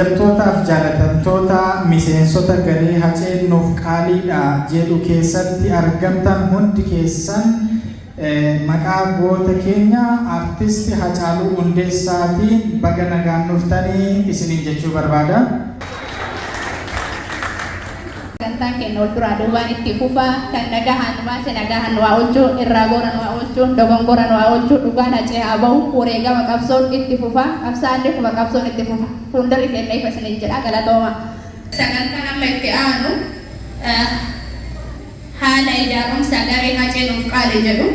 Kabajamtootaaf jaalatamtoota miseensota garee Haceen nuuf qaaliidha jedhu keessatti argamtan hundi keessan maqaa goota keenya Artist Hacaaluu Hundeessaatiin baga nagaan dhuftanii isiniin jechuu barbaada. Sagantaan keenya wal duraa duubaan itti fufa. Kan nagahaan nu baase nagahaan nu haa oolchu, irraa goora nu haa oolchu, dogongora nu haa oolchu, dhugaan Hacee haa bahu, wareegama qabsoon itti fufa, qabsaa'aan ni kufa qabsoon itti fufa. Fuuldarri keenya ifa isiniin jedha. Galatoomaa. Sagantaan amma itti aanu haala ijaarumsa garee Hacee nuuf qaali jedhu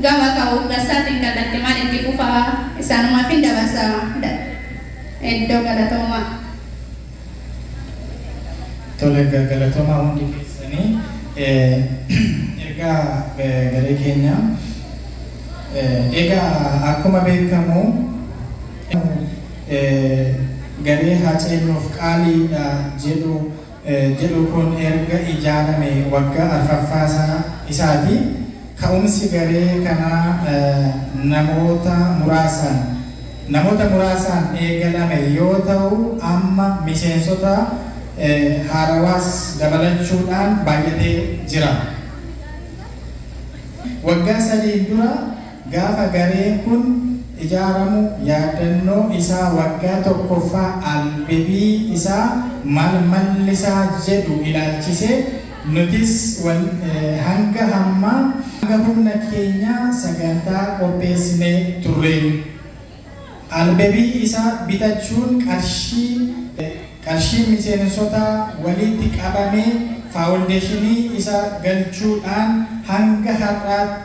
gama hooggansaatiin kallattimaan itti fufa. Isaanumaafin dabarsa iddoo galatoomaa. Tole, galatoomaa hundi keessanii. Ergaa garee keenya egaa akkuma beekamu garee Hacee nuuf qaaliidha jedhu kun erga ijaarame waggaa arfaffaa isaati. Ka'umsi garee kanaa namoota muraasaan eegalame yoo ta'u, amma miseensota haarawaas dabalachuudhaan baay'atee jira. Waggaa 3 dura gaafa gareen kun ijaaramu yaadannoo isaa waggaa tokkoffaa albebii isaa maal mallisaa jedhu ilaalchisee nutis hanga hammaa hanga humna keenyaa sagantaa qopheessinee turre. Albebii isaa bitachuun qarshii miseensota walitti qabamee faawundeeshinii isaa galchuudhaan hanga har'aatti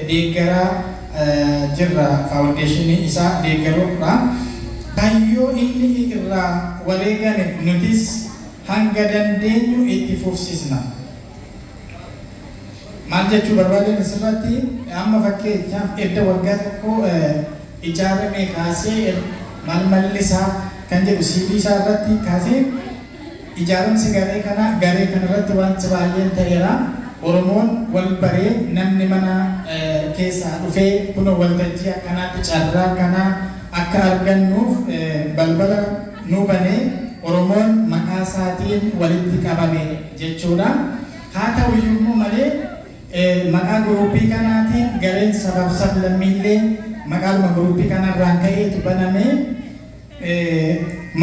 deeggaraa jirra, faawundeeshinii isaa deeggaruudha. Kaayyoo inni irraa wareegame nutis hanga dandeenyu itti fufsisna. Maal jechuu barbaadan asirratti? Amma fakkeenyaaf edda waggaa tokko ijaarame kaasee maal mallisaa kan jedhu CV isaa irratti kaasee ijaaramsi garee kana garee kana irratti wanti baay'een ta'eera. Oromoon wal baree, namni mana keessaa dhufee kunoo waltajjii akkanaatti carraa akkanaa akka argannuuf balbala nu banee, Oromoon maqaa isaatiin walitti qabame jechuudha. Haa ta'u iyyuu immoo malee maqaa guruupii kanaatiin gareen sabaaf sablammiillee maqaadhuma guruupii kanarraan ka'eetu baname.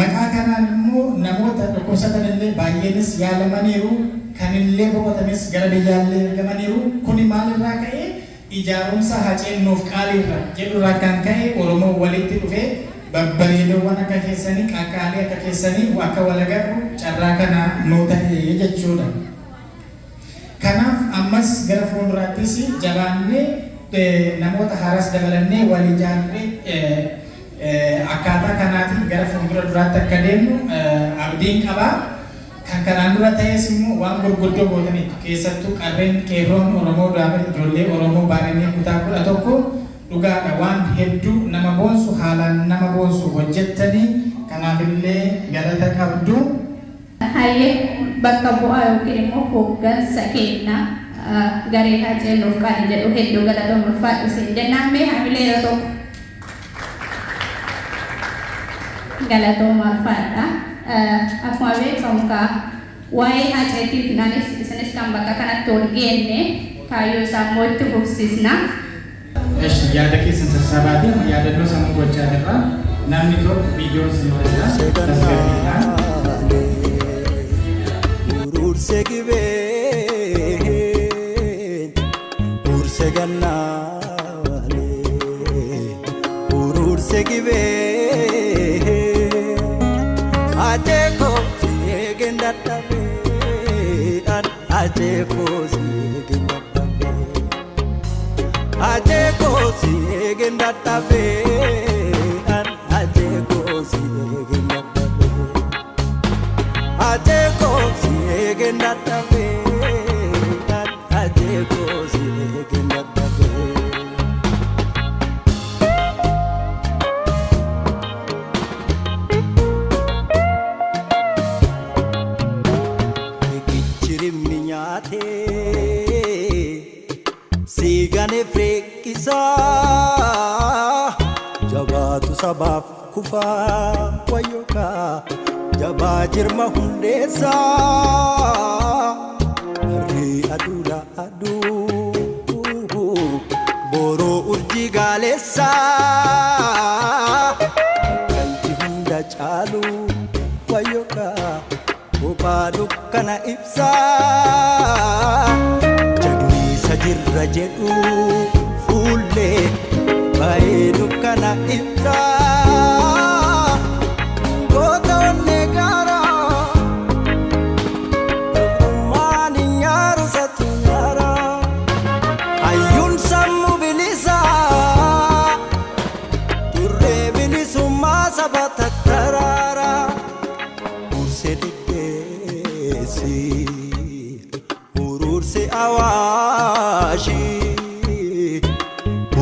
Maqaa kanaan immoo namoota dhukkubsatan illee baay'eenis yaalamaniiru, kanillee boqotanis gara biyyaallee ergamaniiru. Kuni maalirraa ka'e? Ijaarumsa Haceen nuuf qaaliirra jedhurraa kan ka'e Oromoo walitti dhufee babbareedoowwan akka keessanii, qaqqaalii akka keessanii akka wal agarru carraa kana nuu ta'e jechuudha. Kanaaf ammas gara fuulduraattis jabaannee namoota haaraas dabalannee wal ijaarree akkaataa kanaatiin gara fuuldura duraatti akka deemnu abdiin qabaa. Kan kanaan dura ta'es immoo waan gurguddoo gootaniitu, keessattuu qarreen qeerroon Oromoo, ijoollee Oromoo baaranii kutaa 11, dhugaadha, waan hedduu nama boonsu, haalaan nama boonsu hojjettanii, kanaafillee galata qabdu. Hayyee, bakka bu'aa yookiin immoo hooggansa keenya garee Hacee nuuf qaali jedhu hedduu galatoom, ulfaadhu siin jennaan. Mee hamilee yeroo tokko galatooma, ulfaadha. Akkuma beekamu kaa waa'ee Haceetiif nanis isinis kan bakka kanatti ol geenne kaayyoo isaa immoo itti fufsiisna. Eshi, yaada keessan sassaabaatiin yaadannoo sammuu gochaa jirra. Namni tokko viidiyoon isin hojjeta tasgabbiidhaan. Ururse gibeen urse gannaale ururse gibeen ajeeko siegen dadhabee ajeeko siegen dadhabee ajeeko siegen dadhabee ajeeko siegen dadhabee. Ajeeko si eegen dadhabee, ajeeko si eegen dadhabee. Riqichi rimmi nyaatee siigane freeqisaa jabaatu sabaaf. kufaa wayyookaa jabaa jirma hundeessaa barrii aduudha aduu boroo urjii gaaleessaa galchi hunda caalu wayyookaa kophaa dukkana ibsaa jagniisa jirra jedhu fuullee baay'ee dukkana ibsaa goota onnee gaaraa gabrummaan hin nyaaru satu nyaaraa hayyuun sammuu bilisaa turree bilisummaa saba tattaraaraa Urse diddeessi ururse awaashi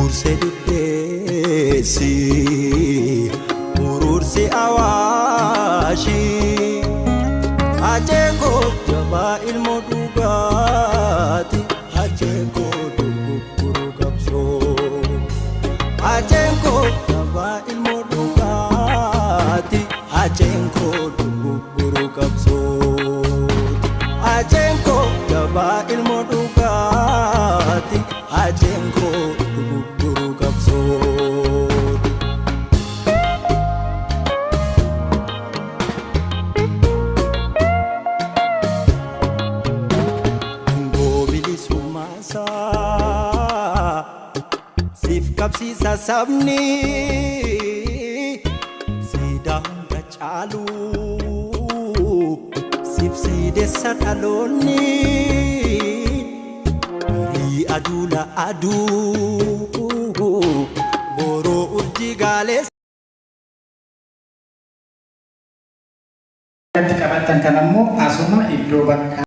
Urse diddeessi ururse awaashi Ajeeko jabaa ilmoo dhugaati ajeeko dogoggoruu qabsoo. Ajenko jabaa ilmoo dhugaati ajenko dogoggoruu qabsooti. Ajenko jabaa ilmoo dhugaati ajenko dogoggoruu qabsooti. Dungoo bilisummaa isaa siif qabsiisa sabni siidaa hunda caalu siif siidessa dhaloonni barii aduula aduu boroo urjii gaaleessa. Irratti qabattan kan ammoo asuma iddoo bakka